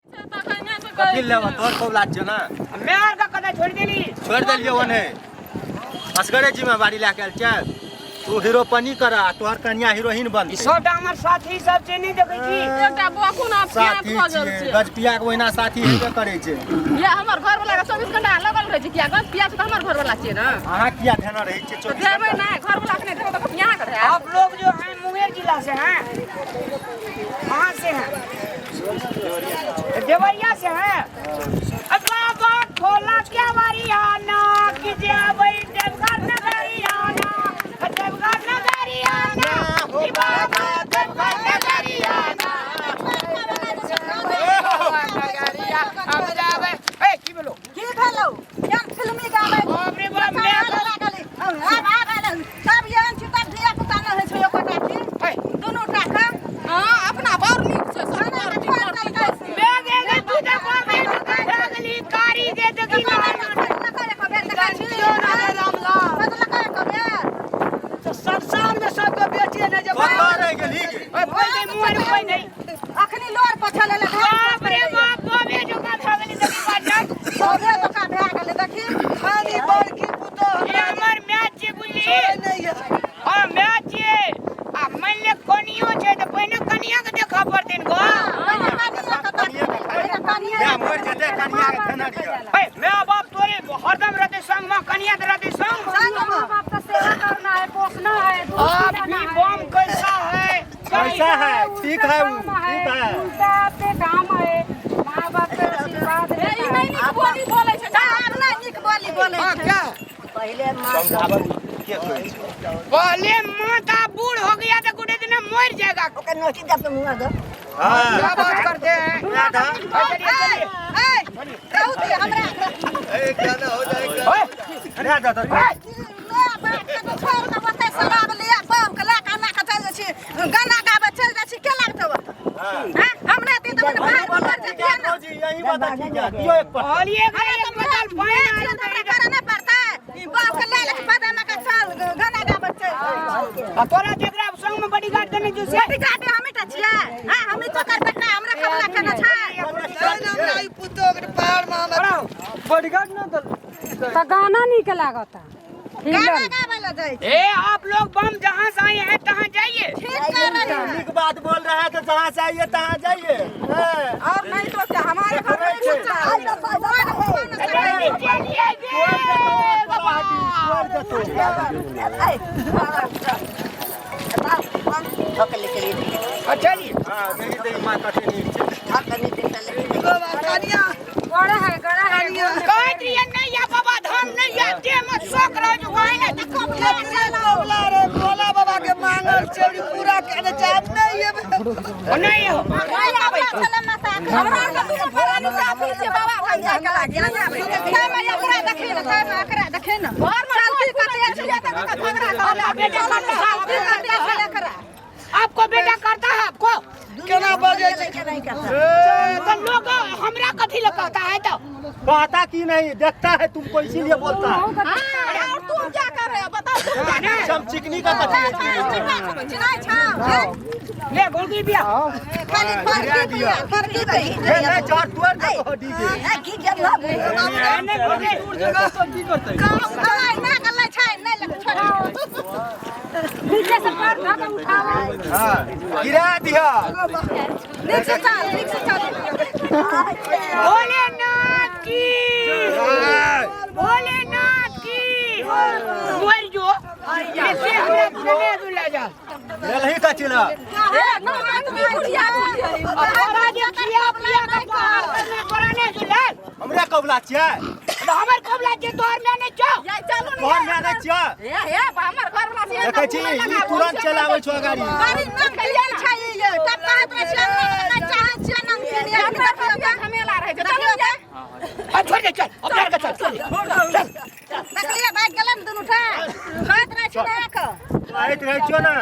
कथी लेबऽ तोहर कबुला छियौ ने हमे आर का कतऽ छोड़ि देली छोड़ि देलियौ ओन्हे असगरे जिम्मेवारी लए के आयल छै तू हीरोपनी कर आ तोहर कनिया हीरोइन बन ई सबटा हमर साथी सब छै नहि देखै छी एकटा बौआ कोना साथी भऽ गेल छियै छै गजपिया के ओहिना साथी हेबे करै छै ये हमर घर वाला के 24 घंटा लगल रहै छै किया गज पिया छै तऽ हमर घर वाला छियै ने अहाँ किया ध्यान रहै छियै तऽ 24 देबै घंटा नहि घर वाला के नहि देबै तऽ यहाँ के धैब आप लोग जो हैं मुंगेर जिला से हैं कहाँ से हैं देवरिया से हैं अब बाबा खोला क्या बारी आना कि जाबै देवघर नगरी आना देवघर नगरी आना कि बाबा देवघर नगरी आना नगरिया अब जाबै ए की बोलो की भेलौ केहन फिल्मी गाबै बाप रे बाप मैं लागल आब आब आब तब एहन छी तब धिया पुता नहि होइ छै एकोटा की ए दुनू टा के हँ अपना बड़ नीक छै सब बड़ नीक बड़ नीक मैं गे गे तू तो बाप रे लागली कारी दे देखी ना तो संसार में सबके बेटिए नहीं जे कतऽ रहि गेलही गे ओए कोई नहीं मुंह में कोई नहीं अखनी लोर पछल एलै बाप रे बाप बाबे जोका भगली देखी बाजक सौदे धोखा भए गेलै देखी खाली बड़की पुतोह ये हमर मैच छै बुझली नहीं है हां मैच छै आ मान ले कनियो छै त पहिने कनिया के देखऽ पड़तै ने गो माय मरि जेतै कनिया के खेना दिअ ए my बाप तोरे हरदम रहते संग में कनिया के रहते संग में। माँ बाप का सेवा करना है पोसना है दूध आप पिलाना भी है। बम कैसा है कैसा है ठीक है वो काम है, ठीक है उनका पे काम है माँ बाप के आशीर्वाद ए, ई लेना नहि है। नीक बोली बोलै छै आब नहि नीक बोली बोलै हाँ छै क्या पहले माँ समझाबऽ के कहै छै पहले माता बूढ़ हो गया तो गुडे दिन मर जाएगा ओकर नोटी दे के मुँह दो हाँ क्या बात करते हैं ना था चलिए चलिए ए, रहू दे हमरा ओए, ना था तो ले बाप के तो छोड़ के ओतै शराब लिया बम के लए के एना के चलि जाइ छी गाना गाबै चलि जाइ छी के लागतौ ओतऽ हाँ हमरा दे तऽ मने बाहर मर जतियै ने फौजी यही बता ठीक है दियो एक पर और ये हमरा एक तऽ बोतल माय पानी छियै तऽ हमरा करऽ नहि पड़तै ई बाप के लए लेके पदामा के चल गाना गाबै चलि जाइ छी आ तोरा जेकरा संग में बॉडीगार्ड देने जो से बॉडीगार्ड हमी तऽ छियै हाँ हमी चोकर बेटा हमरा कबला केने छै बॉडीगार्ड ना दल तऽ गाना नीक लागता गाना गाबै लए जाइ छी ए आप लोग बम जहाँ से आए हैं तहाँ जाइए ठीक कर रही है नीक बात बोल रहा है तो जहाँ से आइए तहाँ जाइए हाँ। और नहीं तो क्या हमारे घर में छै। चलिए चलिए गे बाबा तोड़ देतौ। चलिए हाँ, देखी देखी माँ कते नीक छै। गड़ा है गड़ा है कहत रहिए नहीं या बाबा धाम नहीं या देह में शौक रहो जो कहे ना कबला रे भोला बाबा के मांगल चौड़ी पूरा केने चाह नहीं है ओ नहीं हो हमरा आर के दुनू प्राणी साथी छियै बाबा धाम जाय के लागी ताहिमे एकरा देखी ने ताहिमे एकरा देखी ने चलती कते छियै तऽ झगड़ा करऽ बेटा करता है चलती कते छै एकरा आपको बेटा करता है आपको केना बजै छै तो लोग हमरा कथी लग कहता है तो कहता कि नहीं देखता है तुमको इसीलिए बोलता है हाँ, और तुम क्या कर रहे हो बताओ तुम क्या कर रहे हो हम चिकनी का कथी है? चिनाइ छौ हैं? ले गोलगी बिया खाली फरकी पिया फरकी दही हे नहीं चढ़ तोड़ देतो डीजे नहीं गोलगी दवाइ ना गलै छै नहि लग छोड़ नीचे से पैर धऽ के उठाओ हाँ गिरा दिया नीक से चल नीक से चल भोलेनाथ की भोलेनाथ की मर जो ऐसे हमरा पुरने दुला जा लही कथी ला ए, ना, तुम बुढ़िया बुढ़िया। तोरा जे खिया पिया के बाहर करने पुराने दुला हमरा कबला छियै तो हमर कबला जे तोहर में नहीं छौ या चलू ने तोहर माय नहि छियै ए ए हमर घर वाला से देखै छी ई तुरंत चलि आबै छौ गाड़ी बड़ी नमकीन छै ई ये तब कहैत रहै छियै हमरा चाहै छियै नमकीन ये देखियौ झमेला रहै छै चलू ने आ छोड़ दे चल अब डर के चल चल चल देखलियै भागि गेलै ने दुनू टा कहैत रहै छी ने एक कहैत रहै छियौ ने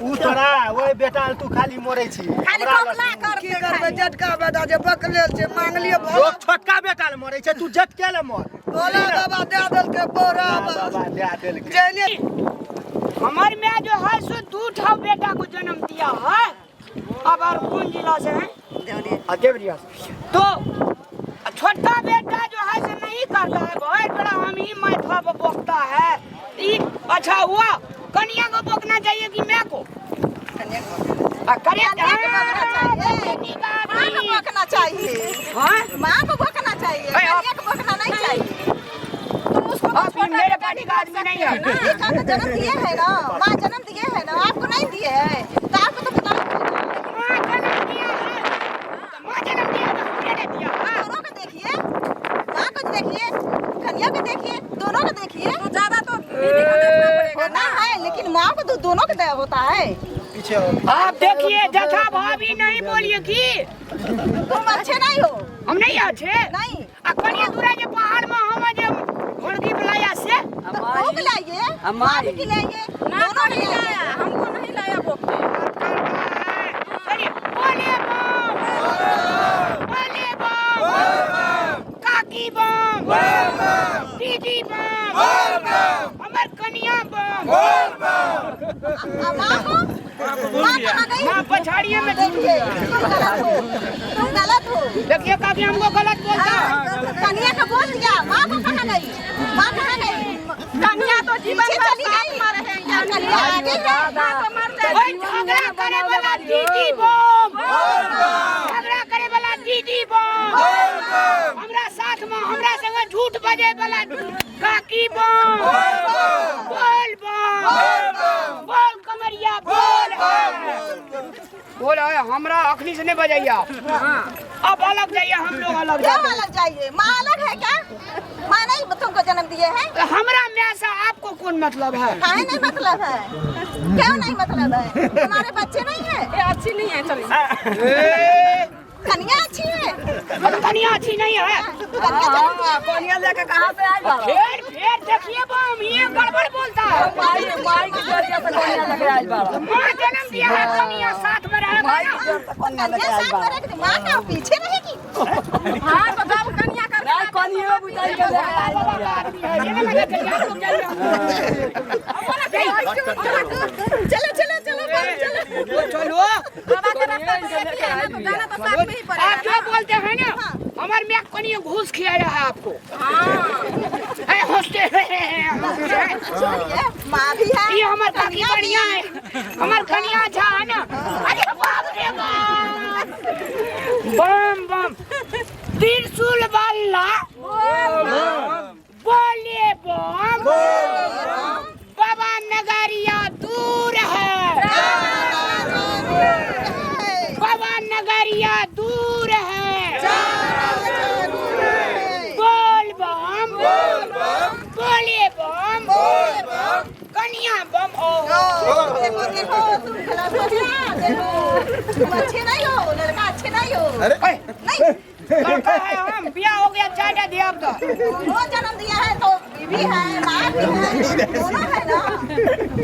ऊ तोरा ओहि बेटा लए तू खाली मरै छी खाली हमरा कबला की करतै करबै खाली। जेटका बेटा जे बकलेल छै मांगलिए भोला लोग छोटका बेटा लए मरै छै तू जेटके लए मर भोला बाबा दए देलकै बोरा बाबा दए देलकै जैने हमर माय जो है सो दू ठो बेटा को जन्म दिया है आप और कौन जिला से हैं? देवरिया। हाँ, देवरिया से। तो छोटा बेटा जो है से नहीं करता है, बहुत बड़ा हम ही माथा पर बोकता है। ई अच्छा हुआ, कन्या को बोकना चाहिए कि मैं को? कन्या को बोकना आ, कन्या कन्या को बोकना चाहिए। माँ को बोकना चाहिए। हाँ? माँ को बोकना चाहिए, अरे आप- कन्या को बोकना नहीं चाहिए। तो उसको तो आप छोटा मेरे बेटा पार्टी का आदमी नहीं है। ये का तो जन्म दिए है ना, माँ जन्म दिए है ना, आपको नहीं दिए है तो आपको तो बताना पड़ेगा। माँ जन्म दिया है, तो माँ जन्म दिया तो हमने नहीं दिया है। दोनों को देखिए, माँ को देखिए, कन्या को देखिए, दोनों को देखिए। तो ज्यादा तो बीवी को देखना पड़ेगा होना है, लेकिन माँ को तो दोनों को दया होता है। पीछे हो। आप देखिए जथा भाभी नहीं बोलिए कि तुम अच्छे नहीं हो। हम नहीं अच्छे। नहीं। आ कन्या दूरा जे पहाड़ में हम जे घोड़की बुलाया से तो वो के लाइए, माँ भी के लाइए, ना दोनों तो के नहीं लाइए। लाया, हमको नहीं लाया बोक के। चलिए बोले बम, बोले बम, काकी बम, दीदी बम, हमर कन्या बम। आ माँ को, माँ कहाँ गई? माँ पछाड़िए में। देखिए तुम गलत हो, तुम गलत हो। देखिए काकी हमको गलत बोलता है। हाँ, कन्या को बोल दिया, माँ को कहाँ गई? माँ कहाँ गई? कन्या तो जीवन पीछे भर चली साथ गई। में रहेंगे। और कन्या आगे है। माँ तो मर जाएगी। ओए झगड़ा करे वाला दीदी बम, झगड़ा करे वाला दीदी बम, हमरा साथ में हमरा संगे झूठ बजे वाला काकी बम, बोल बम, बोल कमरिया बोल बोल। है हमरा अखनी से नहीं बजाइए आप। अब अलग जाइए, हम लोग अलग क्यों जाते हैं। अलग जाइए? माँ अलग है क्या? माँ नहीं तुमको जन्म दिए है? तो हमरा माँ से आपको कौन मतलब है? काहे नहीं मतलब है? क्यों नहीं मतलब है? तुम्हारे बच्चे नहीं है? ये अच्छी नहीं है, चलिए। ए, कन्या अच्छी है। अब कन्या अच्छी नहीं है। कन्या जन्म दिए है। कन्या लेके कहाँ से आयल बा? फिर फिर देखिए बम ये गड़बड़ बोलता है। माई माई के जरिया से कन्या लेके आयल बा। माँ जन्म दिया है, कन्या साथ में रहेगा माई ना। के जरिया से कन्या लेके कन्या आयल साथ बा। में रहेगी, माँ का पीछे रहेगी। हाँ तो जब कन्या कर नहीं कन्या बुझाई के लेके आयल बाबा बा। का आदमी है, ये ना लगे चलिए, आप लोग जाइए, हम लोग। चलो चलो चलो बम, चलो। वो चलो। बाबा के रास्ता तो एक ही है ना, तो जाना तो साथ में ही पड़ेगा। आप जो बोलते हैं ना, हमारे मियाँ कन्या घूस खिलाया है आपको। है हंसते हैं, हंसते हैं। सुनिए, माँ भी है, ये हमार काकी कन्या भी बढ़िया है, हमार कन्या अच्छा है ना। अरे बाप रे बाप, बम बम त्रिशूल वाला बोले बम, बाबा नगरिया दूर है, है। बाबा नगरिया दूर है, बोल बम, बोले बम, कन्या बम। ओ देखो देखो तुम गलत हो ना, देखो तुम अच्छे नहीं हो, लड़का अच्छे नहीं हो। अरे नहीं लड़का है हम, बियाह हो गया, चाटा दिया अब तो। वो जन्म दिया है तो बीवी है, माँ भी है, दोनों है ना।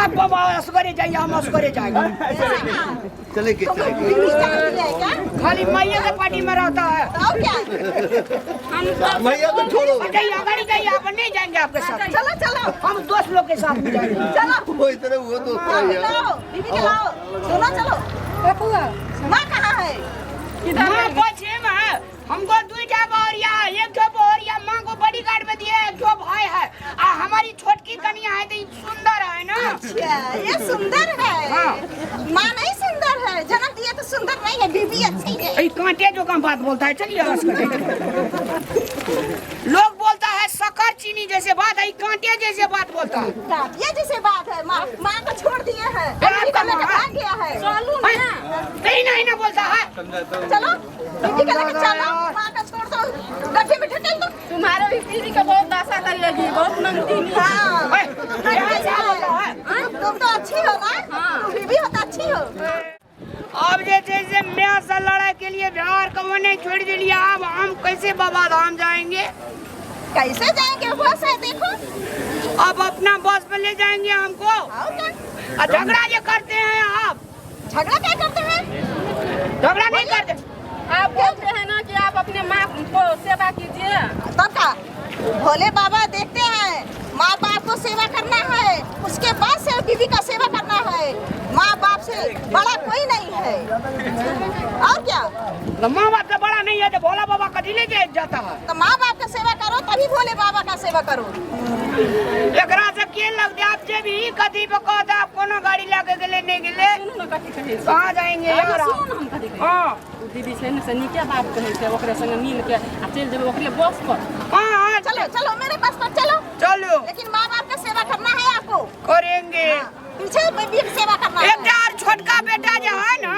आप बाबा असगरे जाइए, हम असगरे जाएंगे। चले गए, तुमको चले गए। बीवी जन्म दिया है क्या? खाली मैया के पार्टी में रहता है। तो और क्या? मैया को छोड़ो। जाइए अगाड़ी जाइए, आप नहीं जाएंगे आपके साथ। चलो चलो हम दोस्त लोग के साथ में जाएंगे। चलो। वो इतने वो दोस्त माँ है भी यार। लाओ, बीवी के लाओ, दोनों चलो। माँ कहाँ है? माँ पछे में है। हमको दुईटा बहुरिया है, एक ठो बहुरिया माँ को बॉडी गार्ड में दिए, एक ठो भाई है। आ हमारी छोटकी कन्या है तो ई सुंदर है ना। अच्छा, ये सुंदर है। हाँ। माँ नहीं सुंदर है, जन्म दिए तो सुंदर नहीं है, बीवी अच्छी है। ई कांटे जो कम बात बोलता है। चलिए हंस कर लोग बोलता है शक्कर चीनी जैसे बात है, ई कांटे जैसे बात बोलता है। ये जैसे बात है, माँ माँ को छोड़ दिए हैं, आपका बीवी को लेकर माँ? भाग गया है। चलू ना। नहीं नहीं ना बोलता है। चलो बीवी के लेकर चलो, माँ का छोड़ दो, गड्ढे में ढकेल दो। तुम्हारे भी बीवी का बहुत दशा करेगी, बहुत नमकीन है। हाँ। ओए, यहाँ से बोलता है। तुम तो अच्छी हो ना, तुम बीवी हो तो अच्छी हो। अब जे छै से माय से लड़ाई के लिए बिहार के ओने छोड़ दिलियै, अब हम कैसे बाबा धाम जाएंगे? कैसे जाएंगे? बस है देखो। अब अपना बस पे ले जाएंगे हमको। और क्या? आ झगड़ा ये करते हैं आप। झगड़ा क्या करते हैं? झगड़ा नहीं करते। आप बोलते हैं ना कि आप अपने माँ को सेवा कीजिए। तब का भोले बाबा देखते हैं, माँ बाप को सेवा करना है, उसके बाद से बीवी का सेवा करना है। माँ बाप से बड़ा कोई नहीं है। और क्या? तो माँ बाप से बड़ा नहीं है तो भोला बाबा कभी ले जाता है। तो माँ बाप का सेवा करो तभी भोले बाबा का सेवा करो। एकरा से के लग जाए आप जे भी कथी पे कहता आप कोनो गाड़ी लाके गेले नहीं गेले। सुनू ने कथी कहै छै। कहाँ जाएंगे यार? सुनू ने हम कथी कहै छै। हाँ ओ दीदी छै ने से नीके बात कहै छै, ओकरे संगे मिल के आ चलि जेबै ओकरे बस पर। हाँ हाँ चलो चलो मेरे पास पर चलो। चलो। लेकिन माँ बाप का सेवा करना है आपको। करेंगे। पीछे में भी सेवा करना है। एक और छोटका बेटा जो है ना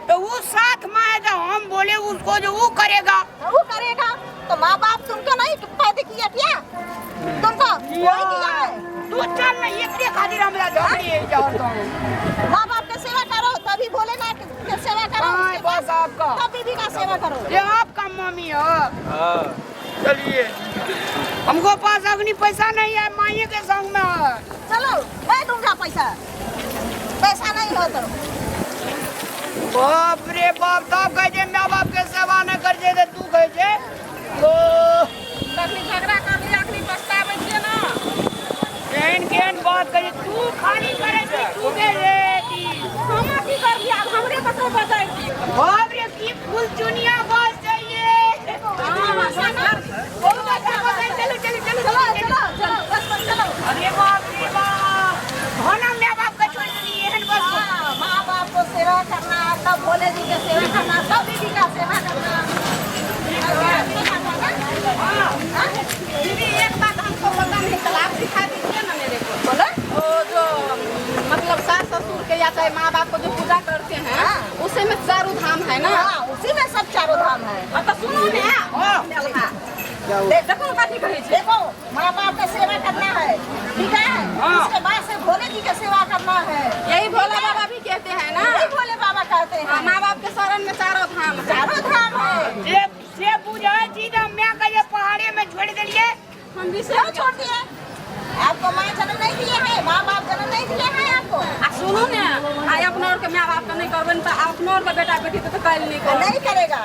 तो वो साथ में है तो हम बोले उसको जो वो करेगा। वो करेगा तो माँ बाप तुमको नहीं पैदा किया क्या? तुमको कोई किया है? तू चल ना एकरे खातिर हमरा झगड़ी है जाओ तो। माँ बाप का सेवा करो तभी भोलेनाथ की सेवा करो। हाँ, उसके बस बाद आपका। तब बीबी का सेवा करो। ये आपका मम्मी है। चलिए हमको पास अग्नि पैसा नहीं है, माइये के संग में है। चलो मैं दूंगा पैसा, पैसा नहीं हो तो। बाप रे बाप, तब कहे छे माँ बाप के सेवा नहीं कर छे तो तू कहे छे ओ तखनी झगड़ा कर लिया, अखनी पछताबै छियै ने। केहन केहन बात करे तू खाली करे छे तू के रे की। हम की करबी आब हमरे कतौ बचाइ छी। बाप रे की फूल चुनिया बस चाहिए। बहुत अच्छा बस है, चलो चलो चलो चलो चलो चलो बस बस चलो। अरे बाप रे बाप, धोना माँ बाप का छोड़ दी एहन बस। हाँ, माँ बाप को सेवा करना, तब भोले जी के सेवा करना, तब बीबी का सेवा करना। हाँ दीदी एक बात हमको पता नहीं चला, आप सिखा दीजिए ना मेरे को। बोलो। वो जो मतलब सास ससुर के या चाहे माँ बाप को जो पूजा करते हैं उसी में चारों धाम है ना? हाँ, उसी में सब चारों धाम है। और तो सुनो ने। हाँ। देखो कथी कहै छै। देखो माँ बाप का सेवा करना है, ठीक है? हाँ। उसके बाद से भोले जी का सेवा करना है। यही भोला बाबा भी कहते हैं ना। यही भोले बाबा कहते हैं। हाँ, माँ बाप के शरण में चारों धाम है। चारों धाम है। से से बुझे छी त मैं कहे पहाड़े में छोड़ देलिए। हम भी क्यों छोड़ दिए? आपको माँ जन्म नहीं दिए है, माँ बाप जन्म नहीं दिए हैं आपको। आ सुनू ने, आइ अपना और के माँ बाप के नहीं करबै त अपनो और के बेटा बेटी तो काल्हि नहीं करबै। नहीं करेगा,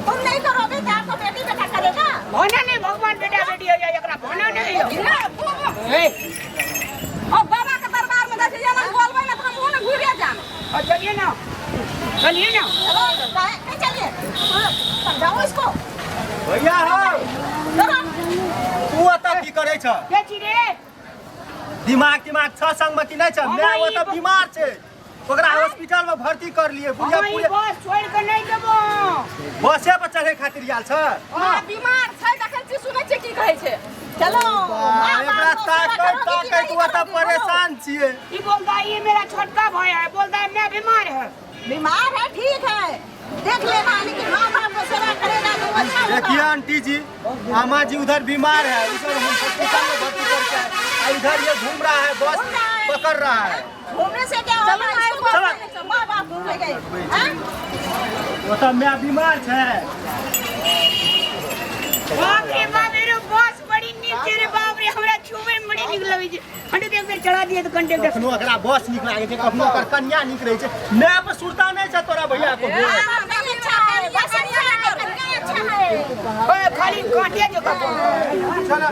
तुम नहीं करोगे तो आपको बेटी बेटा करेगा। भोना नहीं भगवान बेटा बेटी हो जाए एकरा भोना नहीं हो। ए और बाबा के दरबार में जाइ छै एना बोलबै ने त हम ओने घुरे जाम। और चलिए ना, चलिए ना। चलो कहीं चलिए, समझाओ इसको। भैया हो चलो। तू ओतऽ की करै छ? के छी रे? दिमाग तिमाग छ संगमे कि नहि छ? हम माय ई ओतऽ बीमार छै, ओकरा हॉस्पिटल में भर्ती कर लिए। बुढ़िया हम ई पूरे बस छोड़ के नहीं जेबो। बसे पर चढ़े खातिर आयल छ। माँ बीमार छै तखन छी सुनै छियै की कहै छै। चलो माँ एकरा बाप को सेवा ताकैत करोगी कि ताकैत नहीं ओतऽ करोगी? बोलो। परेशान छियै। ई बोलता है ये मेरा छोटका भाई है, बोलता है मैं बीमार है। बीमार है ठीक है, देख लेना, लेकिन माँ बाप को सेवा करेगा तो अच्छा होगा। देखिए आंटी जी, मामा जी उधर बीमार है, उधर हम हॉस्पिटल में भर्ती करके आए, और इधर ये घूम रहा है, बस घूम रहा है। पकड़ रहा है। घूमने से क्या होगा? इसको चलो। माँ बाप घूम गए। हाँ? वो तो मैं बीमार है। बाप रे बाप, मेरे बस बड़ी नीक छै रे बाप रे, हमरा छुबै में बड़ी नीक लगै छै। हटू तो एक बेर चढ़ा दिए तो कंडक्टर। कखनो एकरा बस नीक लागै छै, कखनो ओकर कन्या नीक रहै छै। माय पर सुरता नहि छै तोरा भैया को। हाँ, नहीं अच्छा है, बस अच्छा है, कन्या अच्छा है। ओए खाली कांटे जगह पर। चल।